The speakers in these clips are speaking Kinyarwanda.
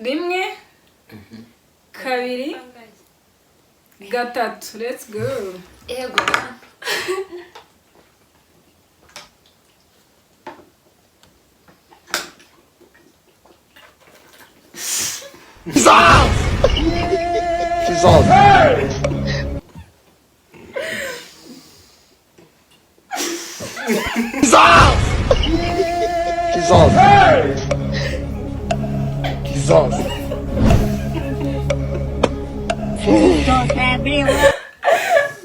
Rimwe, kabiri, gatatu, let's go! Yego. Jesus! Jesus! Jesus! Jesus!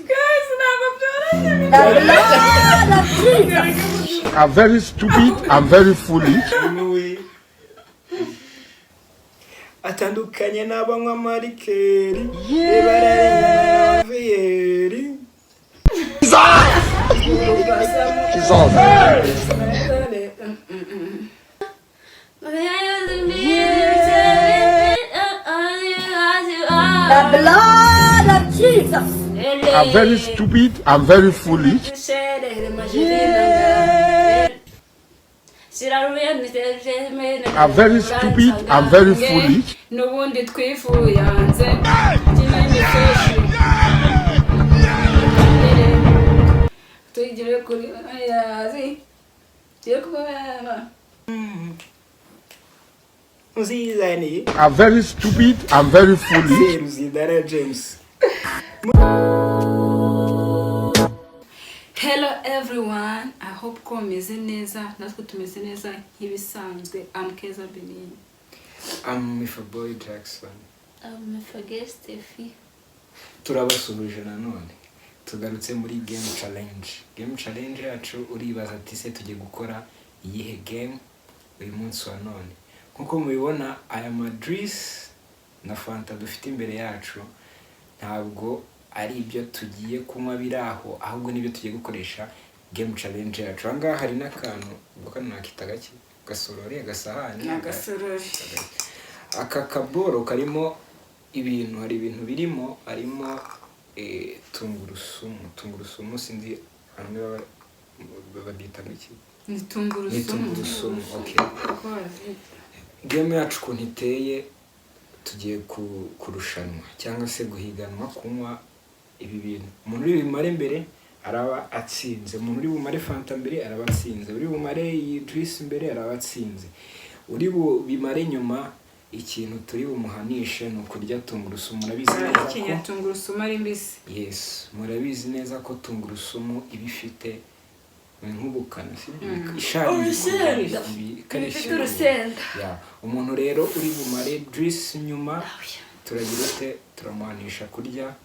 Guys, ntabwo byoroshye. I'm very stupid. I'm very foolish. We atandukanye n'abanywa amarikeri, bararengana. Jesus! The blood of Jesus. I'm very stupid. I'm very foolish. I'm very stupid. I'm very foolish. N'ubundi twifuyanze kinamisoshi tugire kuri ayazi tugire kuba. Uzizaniye. I'm very stupid. I'm very foolish. Seruzidara James. Hello everyone, I hope ko mumeze neza, natwe tumeze neza nk'ibisanzwe. I'm Keza Benin. I'm with boy Jackson. Steffi. Turabasuhuje nanone, tugarutse muri game challenge. Game challenge yacu, uribaza ati: "Se tugiye gukora iyihe game uyu munsi wa none?" Nkuko mubibona, aya majuice na fanta dufite imbere yacu ntabwo ari ibyo tugiye kunywa biri aho, ahubwo nibyo tugiye gukoresha game challenge yacu. Aha ngaha hari n'akantu, ubwo kano nakita gake gasorori, agasahani. Ni agasorori. Aka kaboro karimo ibintu, hari ibintu birimo, harimo tungurusumu. Tungurusumu sinzi bamwe babyita ngo iki? Ni tungurusumu. Ni tungurusumu, okay. Uko bazita. Game yacu ukuntu iteye, tugiye kurushanwa cyangwa se guhiganwa kunywa ibi bintu. Umuntu uri bumare mbere araba atsinze. Umuntu uri bumare fanta mbere araba atsinze, uri bumare iyi juice mbere araba atsinze, uri bumare nyuma, ikintu turi bumuhanishe ni ukurya tungurusumu. Murabizi neza ko Barahekenya tungurusumu ari mbisi. Yes, murabizi neza ko tungurusumu iba ifite nk'ubukana, sibyo? Isharira. Urusenda. Ikarishye. Ifite urusenda. Ya, umuntu rero uri bumare juice nyuma, turagira ute? Turamuhanisha kurya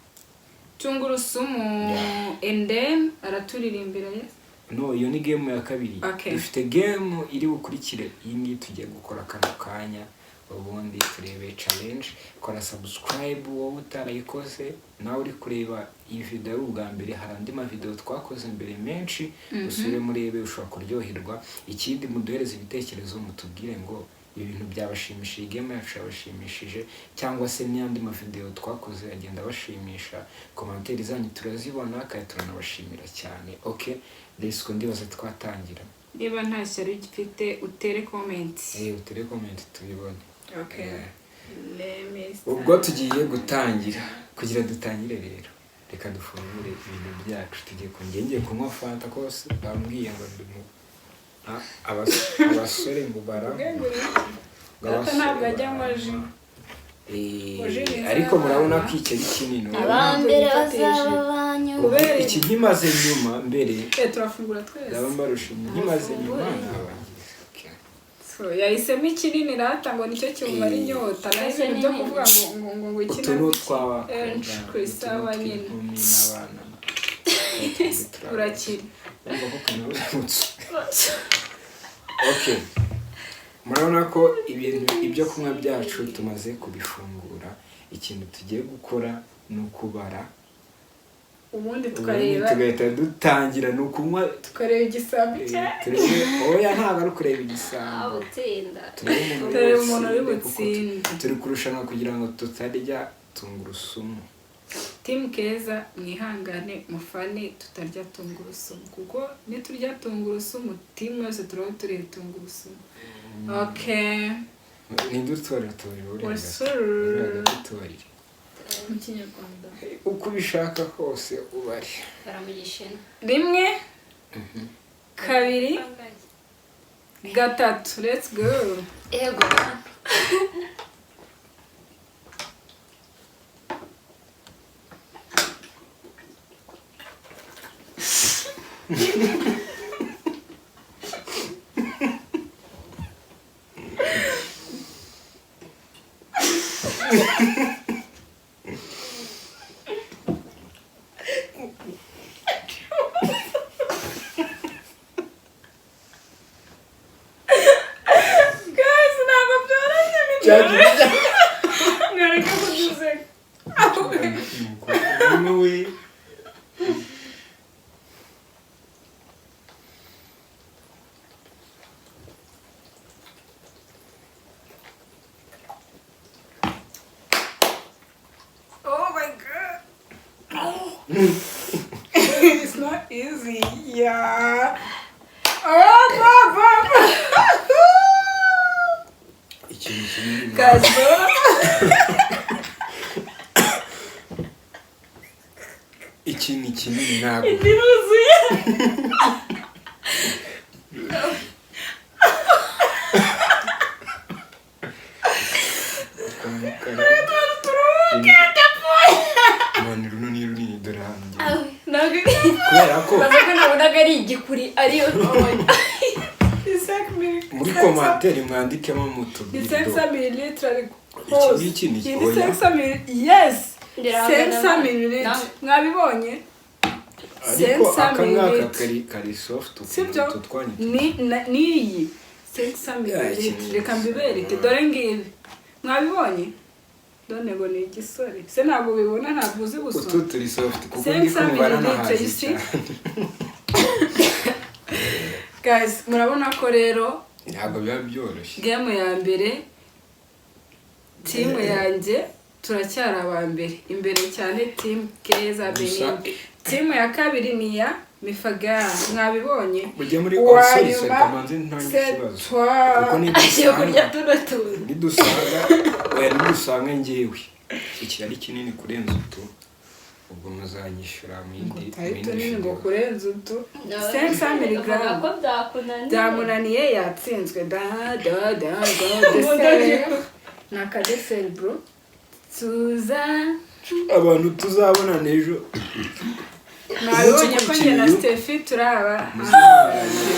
Tungurusumu. And then araturirimbira, yes. No, iyo ni game ya kabiri. Okay. Dufite game iri bukurikire iyi ngiyi tugiye gukora kano kanya, ubundi turebe challenge. Kora subscribe wowe utarayikoze, nawe uri kureba iyi video ari ubwa mbere. Hari andi mavideo twakoze mbere menshi, usubire murebe, ushobora kuryoherwa. Ikindi, muduhereze ibitekerezo, mutubwire ngo ibi bintu byabashimishije, game yacu yabashimishije, cyangwa se n'andi mavideo twakoze agenda abashimisha. Commentaire zanyu turazibona kandi turanabashimira cyane. Okay, let's go, ndibaza twatangira. Niba nta shyari ufite, utere comment. Eh, utere comment tubibone. Okay. Let me start. Ubwo tugiye gutangira. Kugira dutangire rero, reka dufungure ibintu byacu. Tugiye kongera, ngiye kunywa fanta kose bambwiye ngo ndi mu abasore ngo bara ngo Data abasore ntabwo ajya anywa baranywa. ji. Ngo ji ni Ariko murabona iz'abana. ko iki ari kinini, urabona? Abambere bazaba banyu. Kubera Iki nkimaze nyuma mbere. Eh, turafungura twese. Ndaba mbarusha, nkimaze nyuma nabangiza. Okay. So, yahisemo ikinini rata ngo nicyo kimumara inyota, naho Ese ibintu byo ni kuvuga ngo iki Utu ni utw'abakobwa, ku isawa utu ni nyine. utw'inkumi n'abana. Urakira. Urumva ko kanabutse. Okay, murabona ko ibintu, ibyo kunywa byacu tumaze kubifungura. Ikintu tugiye gukora ni ukubara, ubundi ubundi tukareba, tugahita dutangira, ni ukunywa. Tukareba igisambi cya Turebe. Oya, ntabwo ari ukureba igisambo. Utsinda. Turebe umuntu Turebe umuntu uri butsinde, kuko butsinde. turi kurushanwa kugira ngo tutarya tungurusumu. Team Keza, mwihangane mufane tutarya tungurusumu, kuko niturya tungurusumu team yose turaba turiye tungurusumu. Okay. Ninde utorera? Utorera uri hagati. Wasuru. Uri hagati utorere. Mu Kinyarwanda. Uko ubishaka kose ubare. Bara mu Gishinwa. Rimwe, kabiri, gatatu, let's go. Yego. Guys, ntabwo byoroshye. Mwareka kuduseka. Umwe we. Oh my God. It's not easy. Yeah. Oh, papa. Ikintu kinini. Guys, bro. Ikintu kinini ntabwo. Iruzuye. Turuhuke. Mani, runo ni runini, dore hano ngiye. Ntabwo Kubera ko baza ko nabonaga ari igikuri ariyo. muri commentaire mwandikemo Ni mutubwire. 500 millilitres ariko. Iki ngiki ni Iyi ni oya. 500 millilitres. Yes. Ngira ngo 500 millilitres. Mwabibonye? Ariko 500 aka ngaka millilitres. kari soft Sibyo? utu twanyu. Ni niyi 500 millilitres. Reka mbibereke, dore ngibi. Mwabibonye? None ngo ni igisore se? Ntabwo ubibona, ntabwo uzi Utu gusoma. turi soft kuko ndi 500 kumva millilitres, nanahaze you see? cyane. Guys, murabona ko rero Ntabwo biba byoroshye. game ya mbere, team yanjye turacyari aba mbere, imbere cyane, team Keza Gusa- Benin. Team ya kabiri ni iya Mifaga, mwabibonye. Mujye muri Uwa oh, sorry, sorry, nyuma, kamanzi ntange c'est ikibazo. toi. Kuko Agiye kurya nidusanga tuno tuntu. nidusanga oya, nidusanga njyewe iki ari kinini kurenza utu, ubwo muzanyishyura mu Ngo yindi mu tahita yindi nini ngo video. kurenza utu 500 Uvuga milligram. ko byakunaniye. Byamunaniye, yatsinzwe. Da da da da, dessert ni akadessert, bro, tuza. Abantu tuzabonana ejo. Mwabibonye ko njye na uyu. Steffi turi aba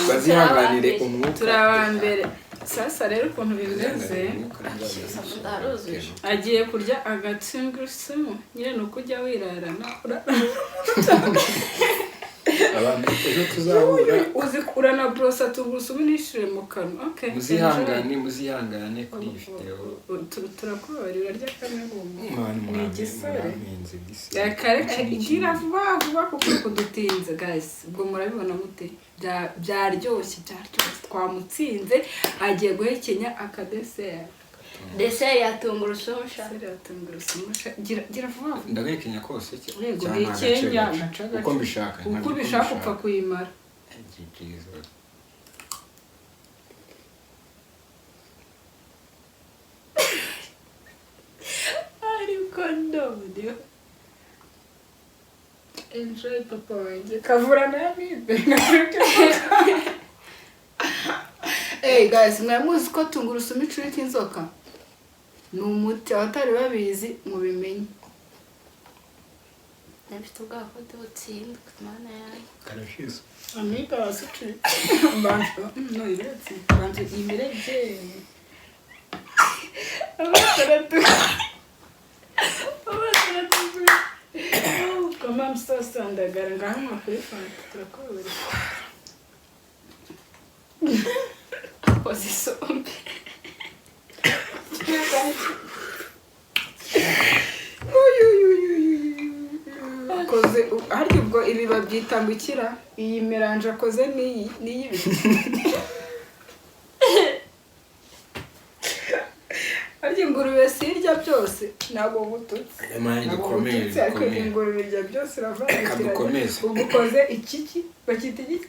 Bazihanganire umwuka. turi aba mbere. Sasa rero ukuntu bimeze, Haruzuye. agiye kurya agatungurusumu nyine, ni uko ujya wirarana. Abantu ejo tuzahura. Uzi uranaborosa tungurusumu nishire mu kanwa. Okay. Muzihangane, muzihangane kuri iyi video. Turakubabarira, urarya kamwe bumwe. Mwana, Ni igisore. mwampinze disi. Reka reka, igira vuba vuba kuko uri kudutinza. Guys, ubwo murabibona mute? Byaryoshye, byaryoshye, twamutsinze, agiye guhekenya akadessert. Dessert ya tungurusumu sha. Dessert ya tungurusumu sha. Gira gira vuba vuba. Ndagahekenya kose Yego, cyangwa hekenya agace agace gace? Uko mbishaka. Uko ubishaka, upfa kuyimara. Jesus. Ariko noneho Enjoy, papa wanjye kavura na amibe. Hey guys, mwari muzi ko tungurusumu icurika inzoka? Ni umuti, abatari babizi mubimenye. Mfite ubwoba ko butsindwa, Mana yanjye. Karashize. Amibe abasucurika bantu no iretse bantu imirege. Amaso aratukura. Kama msasa ndagara ngahamwa kuri fanta, turakubabarira. Koze isombe. Akoze harya, ubwo ibi babyita ngo ikira, iyi mélange akoze niyi niy'ibiti harya ingurube sirya byose, ntabwo bututse. Mani, Ntabwo dukomeye. bututse, ariko Dukomeye. ingurube irya byose. Reka dukomeze. Ubwo ukoze ikiki, bakita igiki?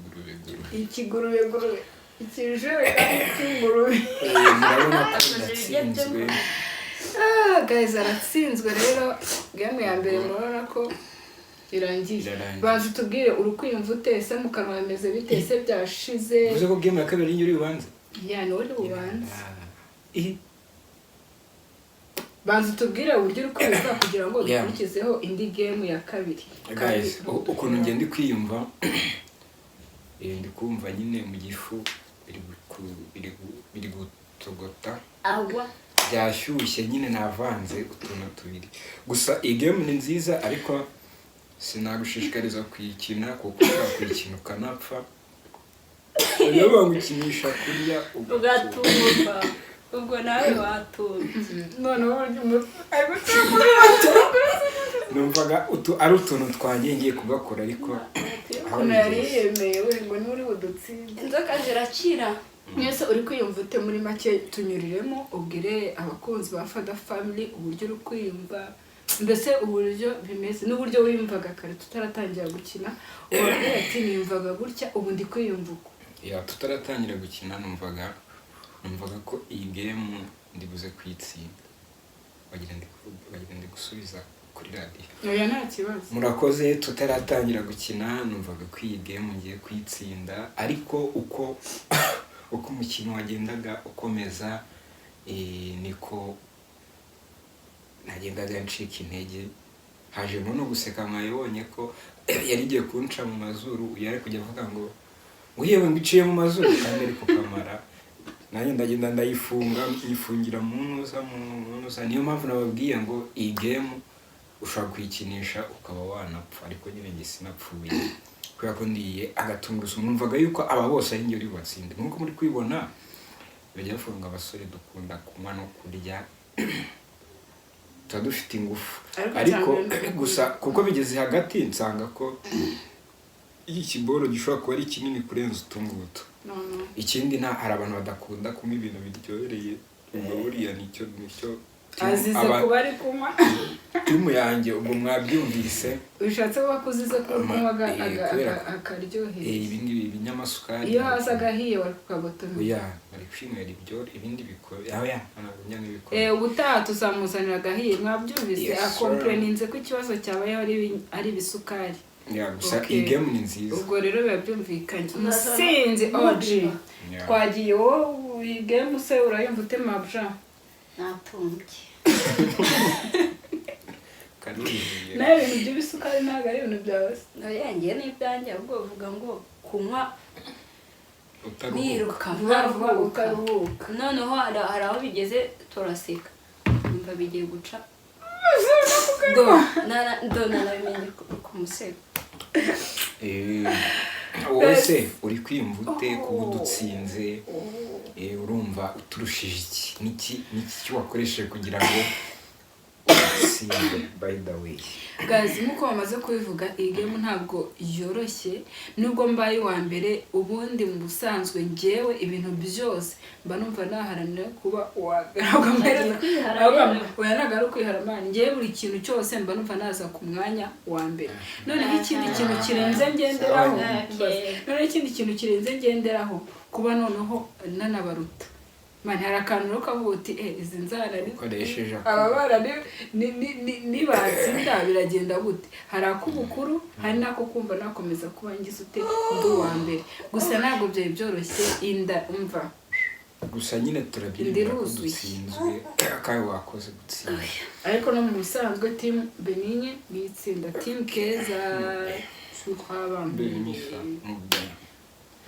Gurube gurube. Ikigurube gurube. Ikijerekani cy'ingurube. Murabona ko Akoze ibiryo ndatsinzwe. Ah, guys, aratsinzwe. Rero game ya mbere murabona ko irangiye. Irarangiye. Banza utubwire, uri kwiyumva ute? Ese mu kanwa bimeze bite? Ese byashize? Bivuze ko game ya kabiri uri bubanze. Ya, ni uri bubanze. Ah. Banza utubwire uburyo uri kwiyumva kugira ngo dukurikizeho indi game ya kabiri. Guys, ukuntu ngenda ndi kwiyumva, ndi kumva nyine mu gifu biri gutogota. Agwa. Byashyushye nyine, navanze utuntu tubiri. Gusa iyi game ni nziza, ariko sinagushishikariza kuyikina kuko ushobora kuyikina ukanapfa. Niyo bagukinisha kurya ugatumba. Ugatumba, ubwo nawe watumba. Noneho uburyo umutwe ari gutura. Numvaga utu ari utuntu twanjye ngiye kugakora, ariko aho Ukuntu yari bigeze. yiyemeye we ngo niwe uri budutsinde. Inzoka zirakira. Mwese, uri kwiyumva ute muri make? Tunyuriremo, ubwire abakunzi ba Fada Family uburyo uri kwiyumva, mbese uburyo bimeze n'uburyo wiyumvaga kare tutaratangira gukina. Ubabwire ati: "Niyumvaga gutya, ubu ndi kwiyumva uku." Ya, tutaratangira gukina numvaga ko iyi game ndibuze kuyitsinda. Wagira ndi gusubiza kuri radiyo. Oya, nta kibazo. Murakoze. Tutaratangira gukina numvaga ko iyi game ngiye kuyitsinda, ariko uko umukino wagendaga ukomeza, niko nagendaga ncika intege. Hajemo no guseka. Mwabibonye ko yari igiye kunca mu mazuru, yari kujya avuga ngo yewe, ngo iciye mu mazuru kandi ari kukamara. Nanjye ndagenda ndayifunga, nyifungira mu ntuza. Niyo mpamvu nababwiye ngo iyi game ushobora kuyikinisha ukaba wanapfa, ariko nyine njye sinapfuye kubera ko ndiye agatungurusumu. Numvaga yuko aba bose ari njye uri bubatsinde. Nk'uko muri kwibona, bajya bavuga ngo abasore dukunda kunywa no kurya, tuba dufite ingufu. Ariko ariko cyane. Gusa kuko bigeze hagati nsanga ko iki kiboro gishobora kuba ari kinini kurenza utu ngutu. No, no. Ikindi, nta hari abantu badakunda kunywa ibintu biryohereye. Ubwo buriya nicyo Azize kuba ari kunywa. Team yanjye, ubwo mwabyumvise. Ushatse kuba ko uzize kuba kunywa Kubera akaryoheye. Ibi ngibi ibinyamasukari. Iyo hasi agahiye wari kukagotomera. Oya, bari kwinywera ibyo ibindi bikora. Oya, ntabwo njya nk'ibikora. Ubutaha tuzamuzanira agahiye, mwabyumvise. Yes, sir. Acomplaininze ko ikibazo cyabayeho ari ibisukari. Ya, gusa Okay. iyi game ni nziza. Ubwo rero biba byumvikanye, umusinzi OG. Yeah. Twagiye. Wowe, iyi game se urayumva ute, mabja? Natumbye. Karuzuye. Nawe ibintu by'ibisukari ntabwo ari ibintu byawe se? Oya, ngiye n'ibyanjye, ahubwo bavuga ngo kunywa Utaruhuka. niruka Vuba vuba. ntaruhuka. Utaruhuka. Noneho hari aho bigeze turaseka, numva bigiye guca do do, nanabimenye ku musego. Wowe se uri kwiyumva ute kuba udutsinze? Urumva uturushije iki? Niki wakoresheje kugira ngo utsinde, by the way? Guys, nk'uko bamaze kubivuga, iyi game ntabwo yoroshye nubwo mbaye uwa mbere. Ubundi mu busanzwe ngewe ibintu byose mba numva naharanira kuba uwa mbere. Ntabwo Agiye kwihara rero. Oya, ntabwo ari ukwihara, man. Ngewe buri kintu cyose mba numva naza ku mwanya wa mbere. Noneho ikindi kintu kirenze ngenderaho, Okay. noneho ikindi kintu kirenze ngenderaho, kuba noneho nanabaruta. Man, hari akantu rero kavuga uti: "Eh, izi nzara ni Ukoresheje aba bana nibatsinda biragenda gute?" Hari ak'ubukuru, hari n'ako kumva nakomeza kuba ngize ute, ndi uwa mbere. Gusa ntabwo byari byoroshye, inda umva. Gusa nyine turabyemera ko Ndiruzuye. dutsinzwe kandi wakoze gutsinda. Ariko no mu busanzwe team Benigne ni itsinda, team Keza Benisa.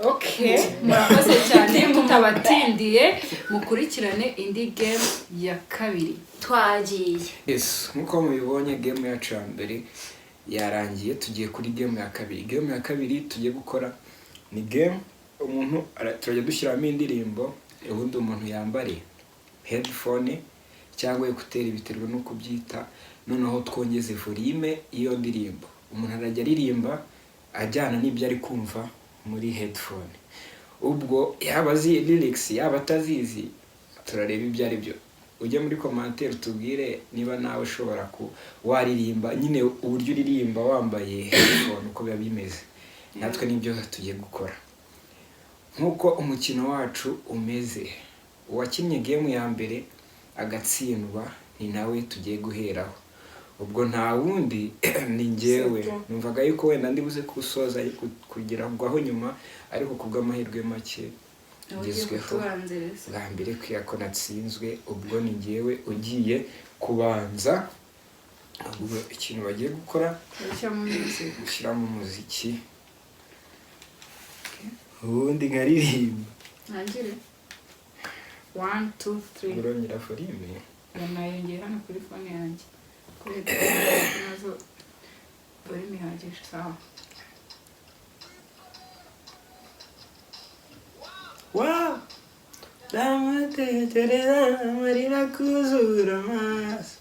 Okay, murakoze cyane. Mutabatindiye, mukurikirane indi game ya kabiri. Twagiye. Yes, nk'uko mubibonye, game yacu ya mbere yarangiye, tugiye kuri game ya kabiri. Game ya kabiri tugiye gukora ni game umuntu turajya dushyiramo indirimbo, ubundi umuntu yambare headphone cyangwa écouteur, biterwa n'uko ubyita. Noneho twongeze volume y'iyo ndirimbo. Umuntu arajya aririmba ajyana n'ibyo ari kumva muri headphone. Ubwo yaba azi lyrics, yaba atazizi, turareba ibyo ari byo. Ujye muri commentaire utubwire niba nawe ushobora ku waririmba nyine, uburyo uririmba wambaye headphone uko biba bimeze. Natwe nibyo tugiye gukora. Nk'uko umukino wacu umeze, uwakinnye game ya mbere agatsindwa ni nawe tugiye guheraho. Ubwo nta wundi, ni njyewe. Sibyo. Numvaga yuko wenda ndi buze kuwusoza, ariko kugerwaho nyuma, ariko kubw'amahirwe make Nawe ugiye ngezweho kutubanziriza. Bwa mbere kubera ko natsinzwe, ubwo ni njyewe ugiye kubanza. Ubwo ikintu bagiye gukora, Gushyiramo music. Gushyiramo umuziki, ubundi nkaririmba. Ntangire. One, two, three. Urongera volume. Nayongera hano kuri phone yanjye. Kuri nazo volume ihagije, sawa. Wow! Ndamutekereza amarira kuzura amaso,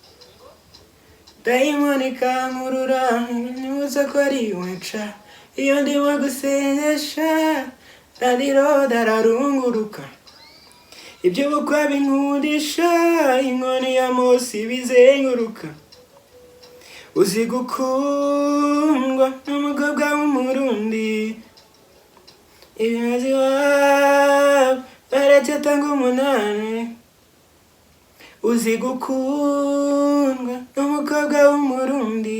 dayimoni kankurura nyibutsa ko ari we nca. Iyo ndimo gusengesha rariroda ararunguruka, ibyo bukwa binkundisha inkoni ya Mose bizenguruka. Uzi gukundwa n'umukobwa w'Umurundi, ibibazo iwabo baracyatanga umunani. Uzi gukundwa n'umukobwa w'Umurundi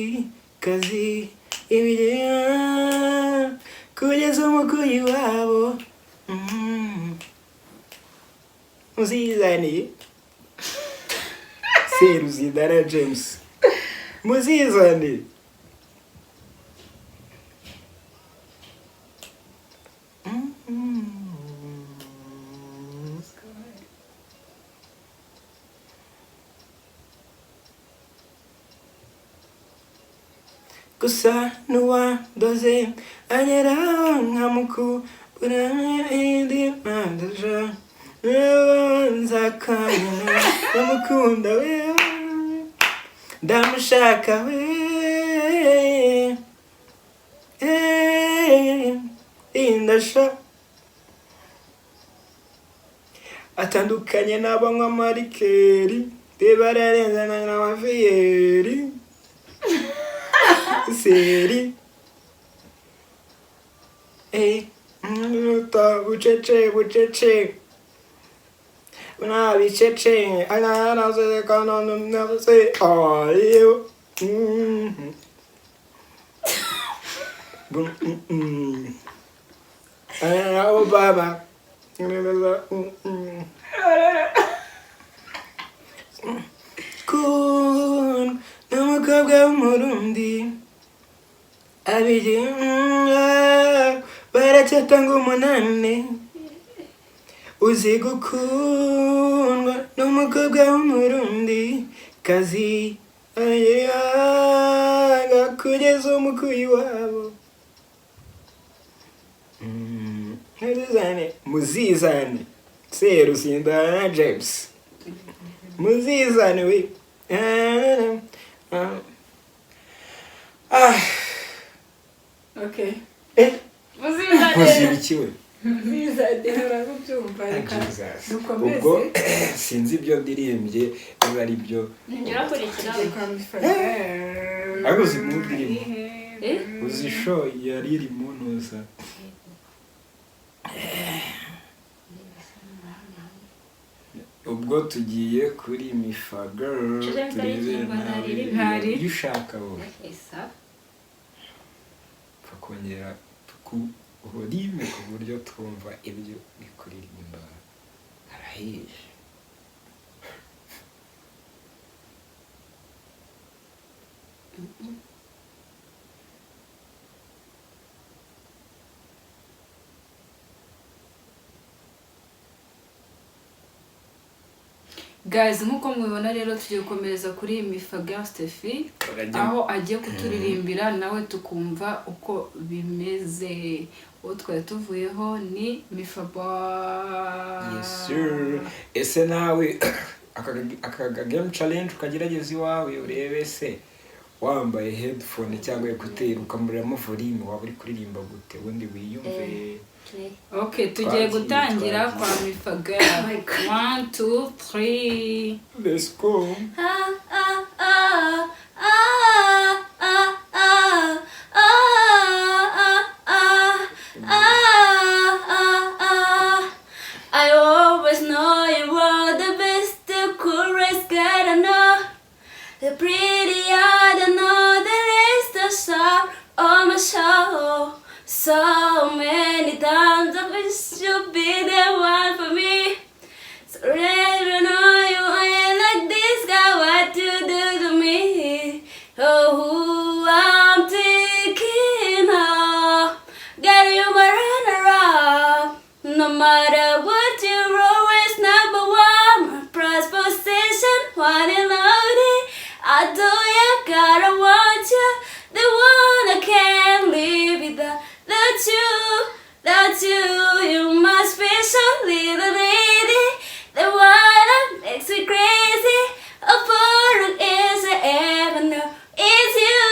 kazi, ibigega kugeza umukuyi iwabo. Muzizaniye Seruzindana James, muzizaniye. Gusa n'uwandoze ageraho nkamukubura indi mandaja nzakabona ndamukunda we, ndamushaka we. Indasha atandukanye n'abanywa amarikeri, reba ararenzana n'amafiyeri seri. Bucece bucece nabicece ananaze ayo. Oh baba. Kun n'umukobwa w'Umurundi abiri baracyatanga umunani. Uzi gukundwa n'umukobwa w'Umurundi kazi ayanga kugeza umukuyi wabo. Muzizane, muzizane Seruzindana James, muzizane we. Ah. Okay. Muzizane. Muzibikiwe. Muzizane, urabyumva, reka Jesus. dukomeze. Ubwo sinzi ibyo ndirimbye niba ari byo. Nongera kurikira. Tugiye kwa Mifata. Ariko uzi mu ndirimbo? Eh? Uzi show yari iri mu ntuza. Ubwo tugiye kuri Mifa Girl. Shira bitari turebe Ikinyarwanda, nawe riri. Ntari. iyo ushaka wowe. Esa. Pfa kongera ku volume ku buryo twumva ibyo uri kuririmba. Harahiye. Guys, nk'uko mubibona rero, tugiye gukomereza kuri Mifaga Stefi, Urajya- aho agiye kuturirimbira nawe tukumva uko bimeze. Uwo twari tuvuyeho ni Mifaba. Yes sir. Ese nawe aka game challenge ukagerageza iwawe, urebe se wambaye headphone cyangwa écouteur ukamuriramo volume, waba uri kuririmba gute? Ubundi wiyumve. Play. Okay, tugiye Twagiye, gutangira twagiye. kwa Mifaga. Oh my God. One, two, three. Let's go. Ah, ah, ah, ah, ah, ah, ah, ah, ah, ah, ah, ah. The pretty I don't know there is the star on my show. So many times I wish you'd be the one for me. So let me know you ain't like this guy, what you do to me. Oh, who I'm thinking of. Girl, you my runner-up. No matter what, you're always number one. My prized possession, one and only. I do you, gotta want you. The one I can't live without. That's you, that's you. You my special little lady. The one that makes me crazy. A poor is I ever know. It's you,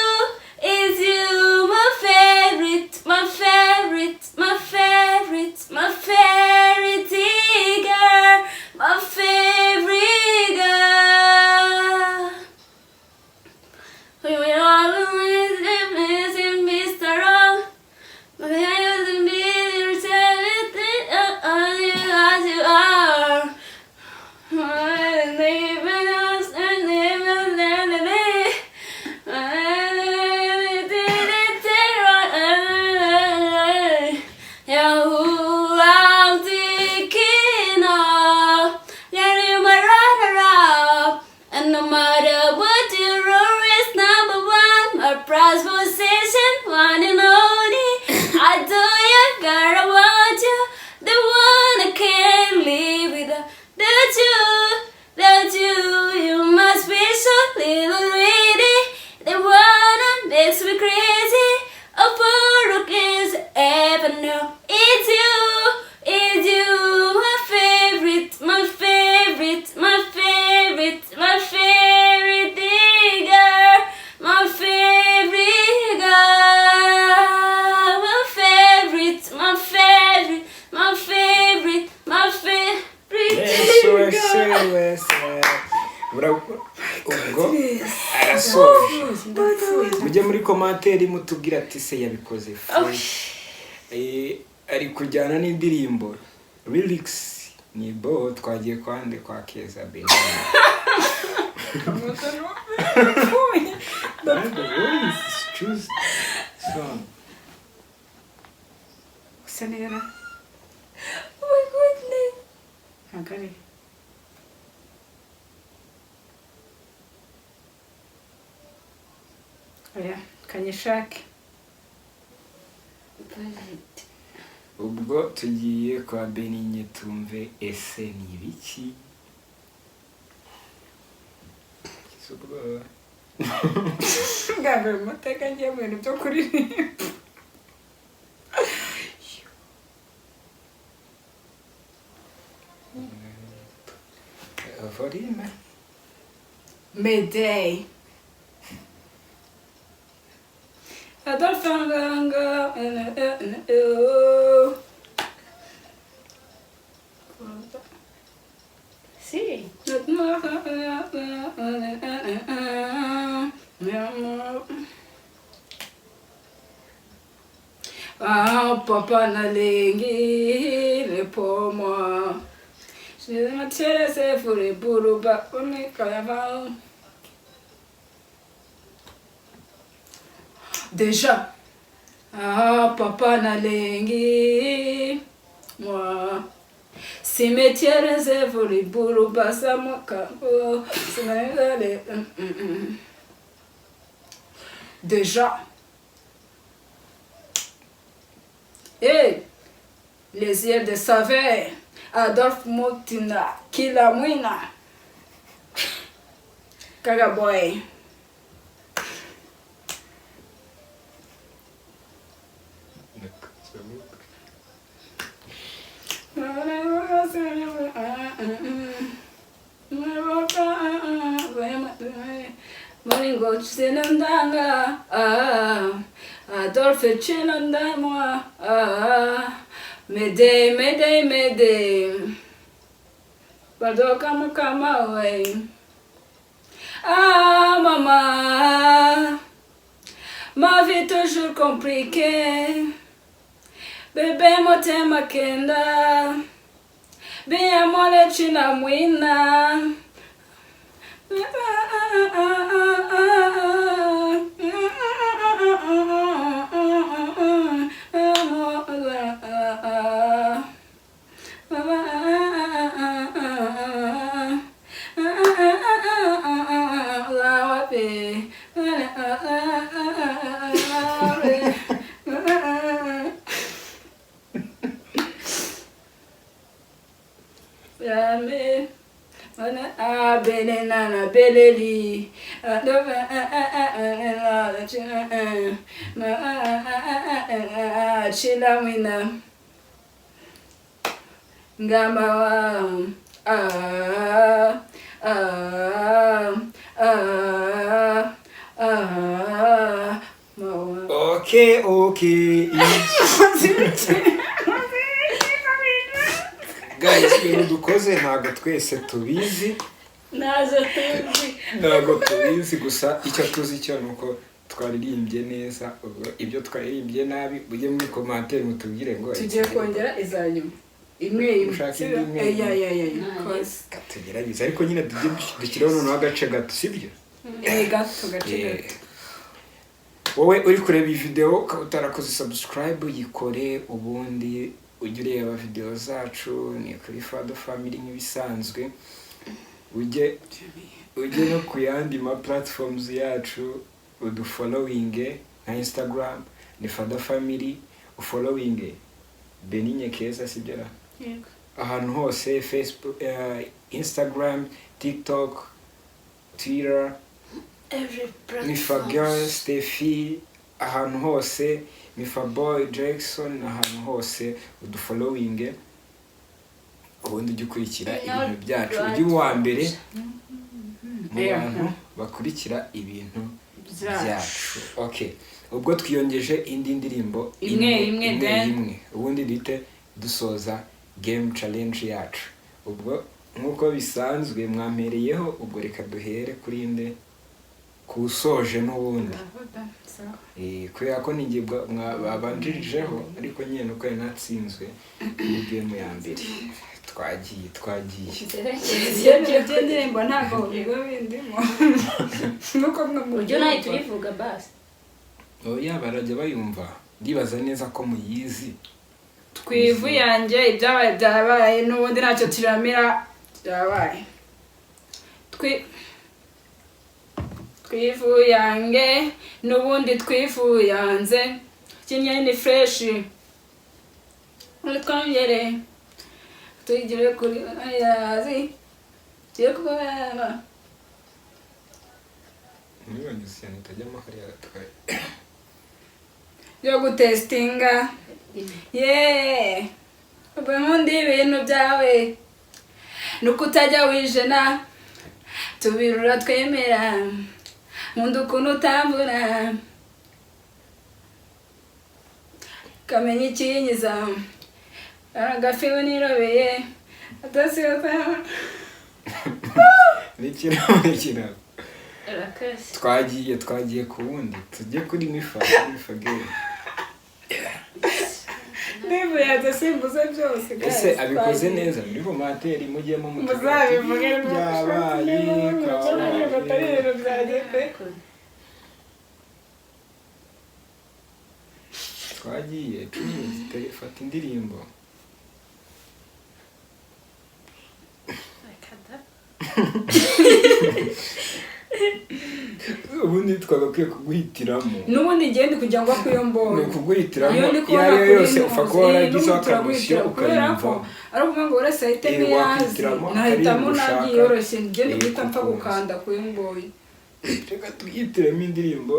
it's you. My favorite, my favorite, my favorite, my favorite girl, my favorite girl. We will always be Mr. Wrong. But I used to be as you are. I'm thinking of. Yeah, you my runner-up. And no matter what, you're always number one. My prized possession, one and only. I do you, girl, I want you. The one I can't live without. That's you, that's you. You my special little lady. The one that makes me crazy. A poor is ever know. It's you, it's you. My favorite, my favorite, my favorite, my favorite girl. My favorite girl. My favorite, my favorite, my favorite, my favorite. Yesu wese wese. Ubwo arasoje. Mujye muri commentaire mutubwira ati se yabikoze fresh. Ari kujyana n'indirimbo lyrics ni bo. Twagiye kwande kwa Keza Benin. Choose song. Usa neza. Oh my goodness. Ntabwo ari oya kanyishake. Ubwo tugiye kwa Beninye tumve ese ni ibiki. Kize ubwoba. Bwa mbere mu mateka ngiye mu bintu byo kuririmba. Volume. Mayday. Adolphe Nganga. Si. Ah, papa nalingi réponds-moi. Je m'intéresse pour les bourouba, on est quand Déjà. Ah, papa nalingi moi. Cimetière pour les bourouba, ça m'a Déjà. Hey, les yeux de saveur, Adolphe Mutina, Kilamwina, Kagaboy. Maringo Chinandanga, Adolphe Chinandamwa, Mayday, Mayday, Mayday. Badoka mukama we. Ah, maman, ma vie toujours compliquée. Bébé motema kenda. Bien mole china mwina. bene na na beleli chila mwina ngama wa ah ah ah ah mawa. Okay. Guys, ibintu dukoze ntabwo twese tubizi. Nazo tuzi. Ntabwo tubizi, gusa icyo tuzi cyo ni uko twaririmbye neza. Ubwo ibyo twaririmbye nabi, mujye muri commentaire mutubwire ngo Tugiye kongera iza nyuma, imwe imwe. Ushaka indi imwe? Eh, ya. Nice. Cause Tugerageze, ariko nyine tujye dushyireho noneho agace gato, sibyo? Eh, gato, gace gato. Wowe uri kureba iyi video ukaba utarakoze subscribe, yikore, ubundi ujye ureba video zacu. Ni kuri Fado Family nk'ibisanzwe. Ujye no ku yandi ma platforms yacu udufollowinge, nka Instagram ni Fado Family, ufollowinge Benigne Keza, sibyo ra? Yego. Ahantu hose, Facebook, Instagram, TikTok, Twitter, Every Mifa Girl Steffi, ahantu hose, Mifa Boy Jackson, ahantu hose udufollowinge, ubundi ujye ukurikira ibintu byacu, ujye uba uwa mbere mu bantu bakurikira ibintu byacu. Okay, ubwo twiyongeje indi ndirimbo. Imwe, imwe, then. Imwe, ubundi duhite dusoza game challenge yacu. Ubwo nk'uko bisanzwe mwampereyeho, ubwo reka duhere kuri nde kusoje n'ubundi. Kubera ko ninjye babanjirijeho, ariko nyine nuko yari natsinzwe muri game ya mbere. Twagiye. Ibyo by'indirimbo ntabwo biba bindimo nuko mwe Ujye nawe turivuga basi. Oya, barajya bayumva, ndibaza neza ko muyizi. Twivu yanjye, ibyabaye byabaye, n'ubundi ntacyo turamira, byabaye. Twivuyange n'ubundi twivuyanze kimwe ni fresh muri twongere tugere kuri yazi tugiye kubana. Ntibibanyuze cyane, itajyamo hariya twari. Yo gutestinga yeee, ubu nkunda ibintu byawe nuko utajya wijena, tubirura twemera, nkunda ukuntu utambura kamenya ikinyiza agafi nirobeye adasiba. Nikiraho, nikiraho. Urakase. Twagiye ku wundi, tujye kuri Mifa Girl. Ndivuyanze simbuze byose guys. Ese abikoze Twagiye. neza? Muri commentaire mujyemo mutubwire ati, Muzabivuge. Byabaye. Atari Kabaye. ibintu byanjye pe. Twagiye, cumi, fata indirimbo. Reka da. Ubundi twagakwiye kuguhitiramo. N'ubundi ngende kugira ngo akuyo Ni mbonye. ukuguhitiramo Iyo ndi iyo kubona ari yo kuri yose, upfa kuba waragizeho n'ubu akamisiyo turaguhitira kubera ko ukayumva. ari ukuvuga ngo uretse ahitemo Eh, iyo azi, wakwihitiramo nahitamo akaririmbo nanjye ushaka. yoroshye, ngende Eh, guhita mpfa kuko gukanda kuyo mbonye. Reka tuyihitiremo indirimbo.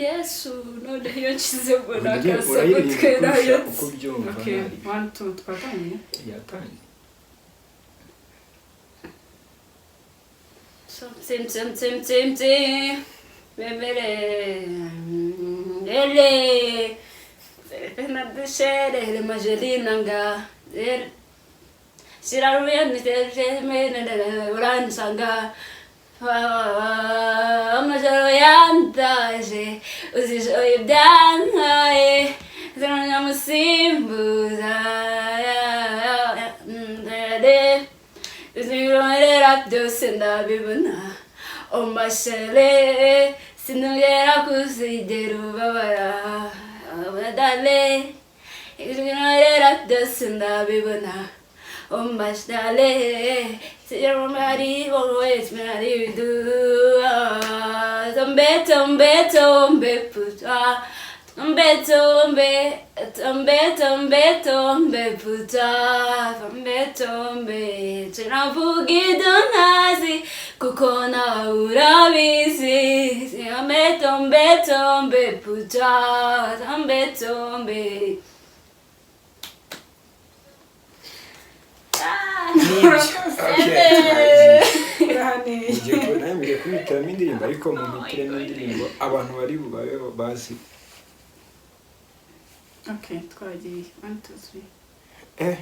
Yesu, none iyo nshyize mbona Urye- akasa urayiririmba gutwe nayo. kurusha uko ubyumva. Okay, Nabi. one, two, twatangiye. Yatangiye. Sim sim sim sim sim. Bebere. Ele. Pena deshere majelina nga. Siraruye uransanga. Amajoro yandaje uzishoye ibyankaye zinanyamusimbuza zinirorera byose ndabibona omashere sinongera kuzigera ubabara dale zinirorera byose ndabibona omashere tombe tombe tombe putwa Tombe tombe, tombe tombe tombe puta, tombe tombe. Tunavuga ibyo ntazi kuko nawe urabizi. Tombe tombe tombe puta, tombe tombe. Ah. Okay. Urahaneye. Ngiye nawe ngiye kubitiramo indirimbo, ariko muhitiremo indirimbo abantu bari bubabe bazi. Okay, twagiye. 1 2 3. Eh.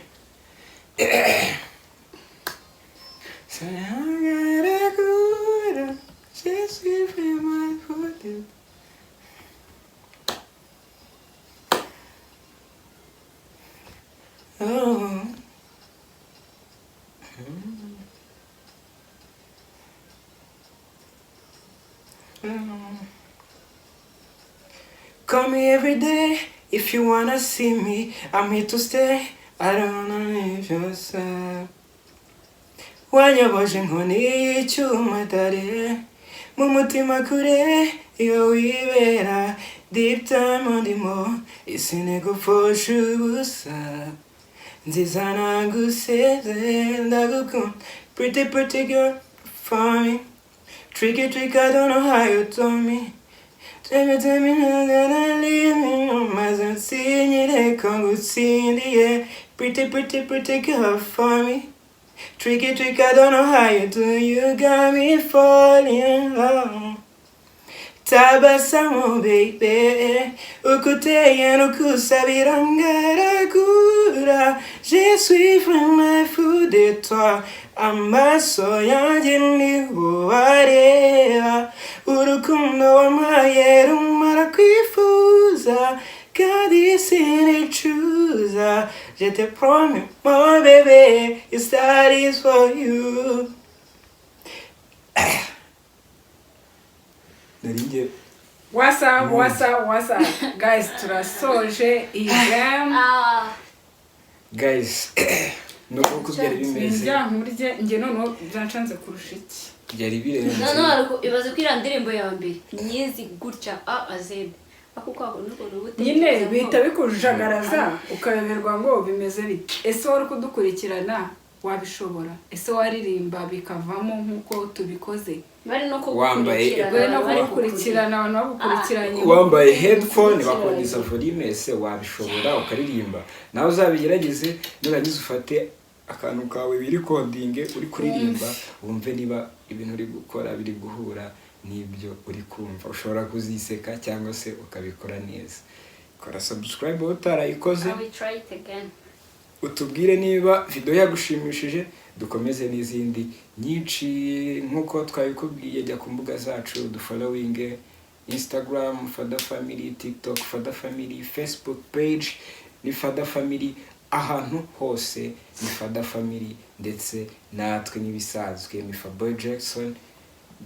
Je suis vraiment foutu. Oh. Call me every day if you wanna see me. I'm here to stay. I don't wanna leave your side. Wanyoboje inkoni y'icyuma dare mu mutima kure iyo wibera deep time ndimo isi ntigupfusha ubusa nziza naguseze ndagukunda pretty pretty girl for me tricky trick I don't know how you told me. Tell me, tell me, na, na, na, leave me maze nsinyire ko ngutsindiye. Pretty, pretty, pretty girl for me. Tricky, trick, I don't know how you do. You got me falling in love. Tabasamu, baby. Ukuteye nukusabira ngaragura. Je suis vraiment fou de toi. Amaso yanjye niwo areba. Urukundo wampaye rumara kwifuza. Kandi sinicuza. Je te promets, mon bébé, it's that is for you. Nari ngiye What's up, what's up, what's up? Guys, turasoje iyi game. Ah. Guys, nuko uko byari bimeze. Ndyankurye njye noneho byancanze kurusha iki. Byari birenze. Noneho ibaze ko iriya ndirimbo ya mbere nyizi gutya A a Z, ako kwako n'ukuntu uba Nyine utekereza ngo- bihita bikujagaraza ukayoberwa ngo bimeze bite. Ese wari kudukurikirana wabishobora? Ese waririmba bikavamo nk'uko tubikoze? Bari no Wambaye- kugukurikirana. Bari no Bari kugukurikirana, abantu bagukurikiranye. Wambaye headphone bakongeza volume, ese wabishobora ukaririmba? Nawe uzabigerageze, nurangiza ufate akantu kawe wirikodinge uri kuririmba, wumve niba ibintu uri gukora biri guhura n'ibyo uri kumva. Ushobora kuziseka cyangwa se ukabikora neza. Kora subscribe wowe utarayikoze. I will try it again. Utubwire niba video yagushimishije, dukomeze n'izindi nyinshi nk'uko twabikubwiye. Jya ku mbuga zacu dufollowing: Instagram Fada Family, TikTok Fada Family, Facebook page ni Fada Family, ahantu hose ni Fada Family. Ndetse natwe n'ibisanzwe Mifa Boy Jackson,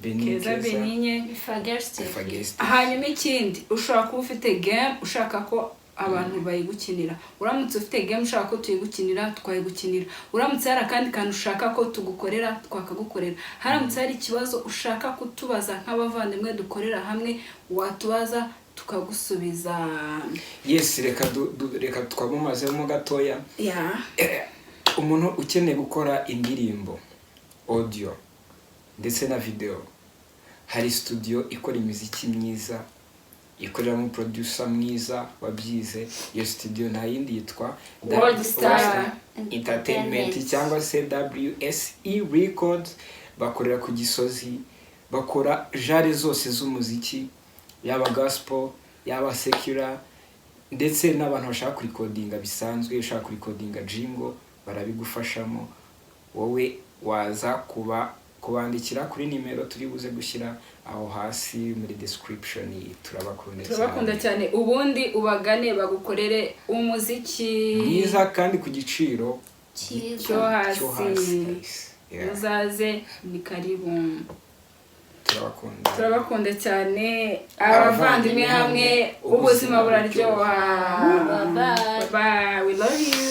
Benny Keza Keza, Beninye. Mifa Guest. Mifa Guest. Hanyuma ikindi, ushobora kuba ufite game ushaka ko abantu bayigukinira. Uramutse ufite game ushaka ko tuyigukinira, twayigukinira. Uramutse hari akandi kantu ushaka ko tugukorera, twakagukorera. Haramutse hari ikibazo ushaka kutubaza nk'abavandimwe dukorera hamwe, watubaza tukagusubiza. Yes, reka reka twamamazemo gatoya. Umuntu ukeneye gukora indirimbo audio ndetse na video, hari studio ikora imiziki myiza, ikoreramo producer mwiza wabyize. Iyo studio nta yindi, yitwa World Star Entertainment cyangwa se WSE Records. Bakorera ku Gisozi, bakora genre zose z'umuziki, yaba gospel, yaba secular, ndetse n'abantu bashaka kurikodinga bisanzwe. Ushaka kurikodinga jingle, barabigufashamo. Wowe waza kuba kubandikira kuri nimero turi buze gushyira aho hasi muri description. Turabakunda. Turabakunda cyane. Ubundi ubagane bagukorere umuziki mwiza kandi ku giciro cyiza. Cyo hasi. Cyo hasi guys. Yeah. Muzaze, ni karibu. Turabakunda. Turabakunda cyane. Abavandimwe hamwe, ubuzima buraryoha. Bye bye. Bye, we love you.